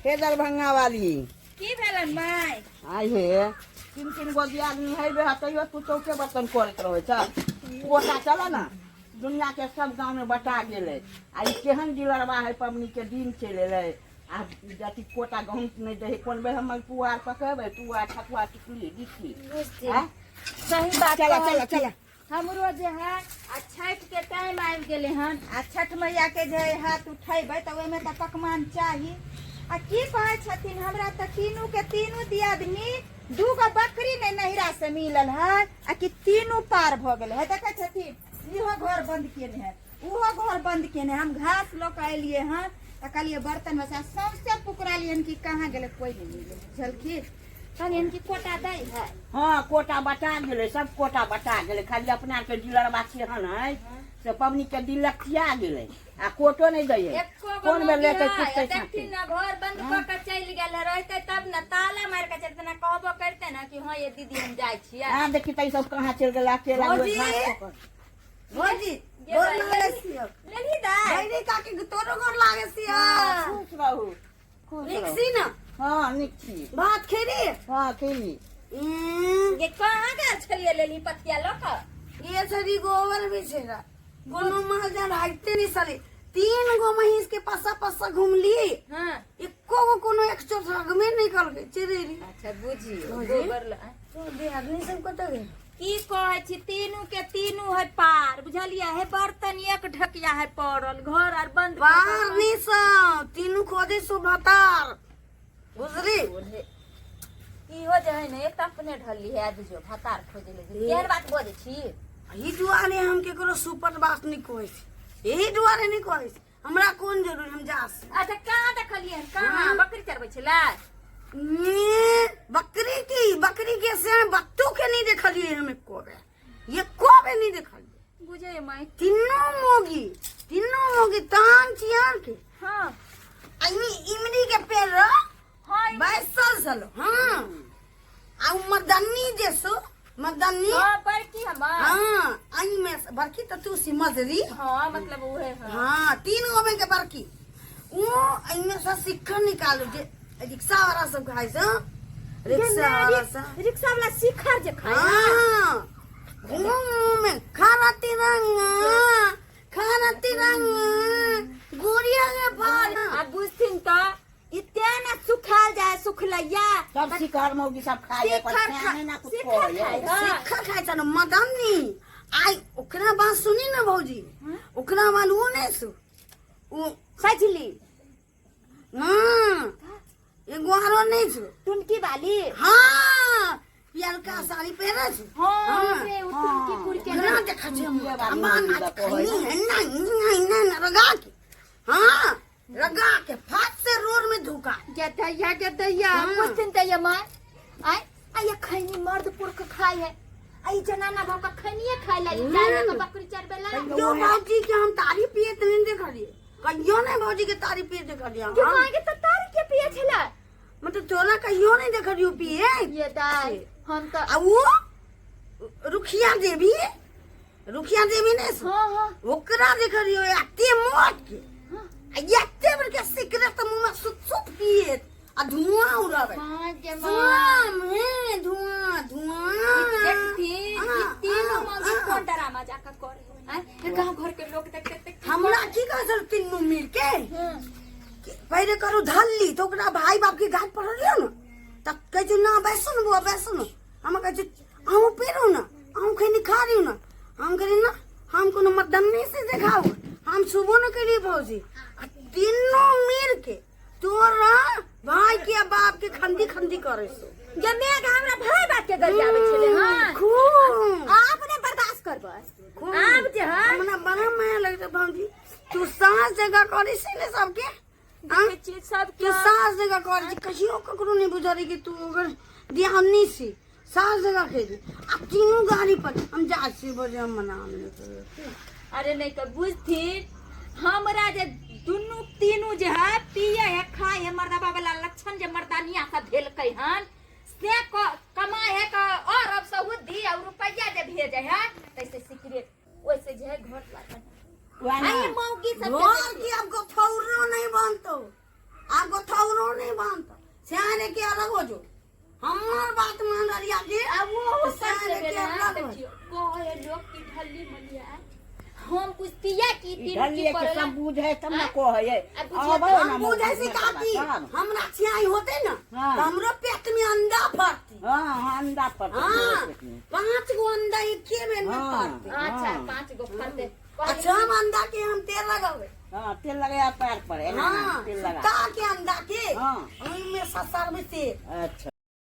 हे दरभंगा वाली। की भेलन माय? आइ हे, तीन तीन गो दियादनी है बे, तैयो तू चौके बर्तन करैत रहै छ। कोटा चल ने, दुनिया के सब गाँव में बटा गेलै। आ ई केहन डिलरबा है, पबनी के दिन चलि एलै आ जथी कोटा गहूँम नहि दै है। कोन बेर हम पुआर पकेबै, पुआर ठकुआ टिकली लिट्टी? बुझती। आँय? सही बात। चला। कहै चला छी। चला। हमरो जे है आ छठि के टाइम आबि गेलै हन आ छठ मैया के जे हाथ उठेबै तऽ ओहिमे तऽ पकवान चाही। आ की कहै छथिन, हमरा तऽ तीनू के तीनू दियादनी दूगो बकरी नहि नैहरा से मिलल है आ कि तीनू पार भऽ गेलै है। देखै छथिन, इहो घर बंद केने है, ओहो घर बंद केने है। हम घास लऽ कऽ एलियै हन तऽ कहलियै बर्तन बसा सौंसे पुकरालियै हन कि कहाँ गेलै, कोइ नहि मिलै। बुझलखिन? कहलियनि कि कोटा दै है। हँ, कोटा बटा गेलै, सब कोटा बटा गेलै। खाली अपना आरके डीलरबा छियै हन है से पबनी के दिल लखिया गेलै आ कोटो नहि दै है। एको गो कोन बेर मौगी लेतै है, कुटतै। देखथिन साथे ने, घर बंद कऽ के चलि गेल है। रहतै तब ने, ताला मारि के चलते ने, कहबो करते ने कि हँ ये दीदी, हम जाइ छियै। आ देखी तऽ ई सब कहाँ चलि गेलै अकेला। भौजी! घास पकड़। भौजी, गे गोर भाई, लागै छियौ। लेलही दाइ? बहिनी काकी, तोरो गोर लागै छियौ। खुश रहू, खुश नीक रहू। छी ने? हँ, नीक छी। भात खेली? हँ, खेली। गे, कहाँ गेल छलियै लेलही पथिया लऽ कऽ? ये छरी गोबर भी छे रा। कोनो महाजन राखते नहीं साले। तीन गो महींस के पासा पासा घुमली, एको गो कोनो एक चोट रगमे नहीं कर गए चेरेरी। अच्छा, बुझियौ। भौजी? गोबर ल तो आदमी सब कतऽ गेल? की कहै छी, तीनू के तीनू है पार, बुझलियै? हे बर्तन एक ढकिया है पड़ल, घर आर बंद कऽ बाहर कऽ- नहीं सब तीनू खोदे सो भतार, बुझली? इहो जे है ने, एक तऽ अपने ढलली है आज जो भतार खोजे ले। केहन बात बजै छी? एहि दुआरे हम केकरो सुपर बात नहीं कहै छी, एहि दुआरे नहीं कहै छी। हमरा कोन जरूरी, हम जास। अच्छा, कहाँ देखलियै हन? कहाँ? हाँ। बकरी चरबै छलै? ने, बकरी की, बकरी के से बत्तू के नहीं देखलिए हम एको बेर, एको बेर नहीं देखलिए। बुझे माय। तीनों मोगी, तीनों मोगी तान चियार के आ ई इमली के पेड़ रह बैसल छलो। हाँ, आ उ मदनी जेसो मदनी। हाँ, बड़की हमर। हाँ, आई में से बड़की तो तू सी मजरी। हाँ, मतलब उहे है। हाँ, तीन गो में के बड़की वो एहिमे से सिक्का निकालू जे रिक्शा वाला सब खाइ छै, रिक्शा वाला सब। रिक्शा वाला शिखर जे खाय? हाँ, घूम में खाना तिरंगा, खाना तिरंगा गोरिया के पार। आ बुझथिन तऽ इते ने सुखाल जाय सुखलैया। सब शिकार मौगी सब खाइ है, पर शिखर खाने ना कुछ शिखर कहै है। खाइ है। सिक्का खाइ छै ने मदनी। आई ओकरा बात सुनी ने भौजी, ओकरा बाद ओ नहि सु ओ सजली। ना, एगो आरो नहीं छो। टुनकी वाली? हाँ, पियरका साड़ी पहिरे छो। हाँ रे, उ टुनकी पुर के। ना देखा छै हम। टुनकिए वाली अम्मा मौगी नाच दऽ कहै। खैनी है ना ना ना रगा के, हाँ, रगा के फाट से रोड में धुका। गदैया, गदैया। बुझथिन तऽ ये माय आय आ ये खैनी मर्द पुरख खाय है आ ई जनाना भऽ कऽ खैनिये खाय ला ई जाय है तऽ बकरी चरबै ला। कहियो भौजी के हम तारी पिए त नहीं देखलिए, कहियो नहीं भौजी के तारी पिए देखलिए। के हम माय के तऽ तारी के पिए छलै? मतलब तोरा कहियो नहीं देखलियो पिए। ये दाय, हम तऽ आ वो रुखिया देवी, रुखिया देवी ने सो, हाँ हाँ ओकरा देखलियो एते मोट के आ एते बड़का सिगरेट मुंह में सुत सुत पिए आ धुआं उड़ावे। हाँ गे माय। धुआं में धुआं धुआं। देखथिन हाँ, ई तीनू हाँ, मौगी हाँ। कोन डरामा जाकर करे आँय? गाँव घर के लोग देखते देखते हमरा की कहै छल तीनू मिल के कि पहिले करू धल्ली तऽ ओकरा भाई बाप के घाट पर रहियो ने तऽ कहै छै ना, बैसू ने बौआ, बैसू ने। हम कहै छै अहूँ पीरू ने, अहूँ खैनी खा रही ने। हम कहली ना, हम कोनो मदन्नी से देखाऊ, हम छुबो न करिए भौजी। आ तीनू मिल के तोरा भाई के आ बाप के खंदी खंदी करे सो। जे मेघ हमरा भाई बाप के गरियाबै छलै। हँ। खूब। आप ने बर्दाश्त करबै। खूब। आब जे है हमरा बड़ा माया लगतै भौजी। तू सास जगह करै छै ने सबके, हाँ? देखै छियै सब। तू सास जगह करै छै, कहियो ककरो नहि बुझल कि तू ओकर दियादनी छी। सास जगह खेली आ तीनू गाड़ी पर हम जा छी बजे हम मना लेबै। अरे नहीं तो बुझथिन, हमरा जे दुनू तीनू जे है पिए है खाए है, मर्दबा वाला लक्षण जे मर्दानिया सब भेलकै हन से कमाए है क और अब सऊदी और रुपया जे भेजे है तैसे सिगरेट ओइसे जे है घर द्वार वएह आई ने। मौगी सब के घर की अब गोथौरो नहीं बनतो, आ गोथौरो नहीं। बांधता सियाने के अलग हो जो हमर बात मान रहिया के। आ वो सियाने के अलग हो। देखियो, कहे लोग कि ढल्ली मलिया, हम पूछतिया कि ई तीनू की ढल्लिए के पड़ला। सब बुझे तब न कहै। आ बुझिए अबै हम ना बुझै छी काकी, तब। हमरा छियाई होते ना हाँ। तऽ हमरो पेट में अंडा फड़ती। हाँ, अंडा पर। हाँ, 5 गो अंडा एके बेर में हाँ। फड़ती। अच्छा। हाँ। 5 गो फड़ते। अच्छा, हम अंडा के हम तेल लगेबै। हाँ, तेल लगाया पैर पर एना। हाँ। तेल लगा। सुता के अंडा के हाँ। ओहिमे ससरबै तेल। अच्छा।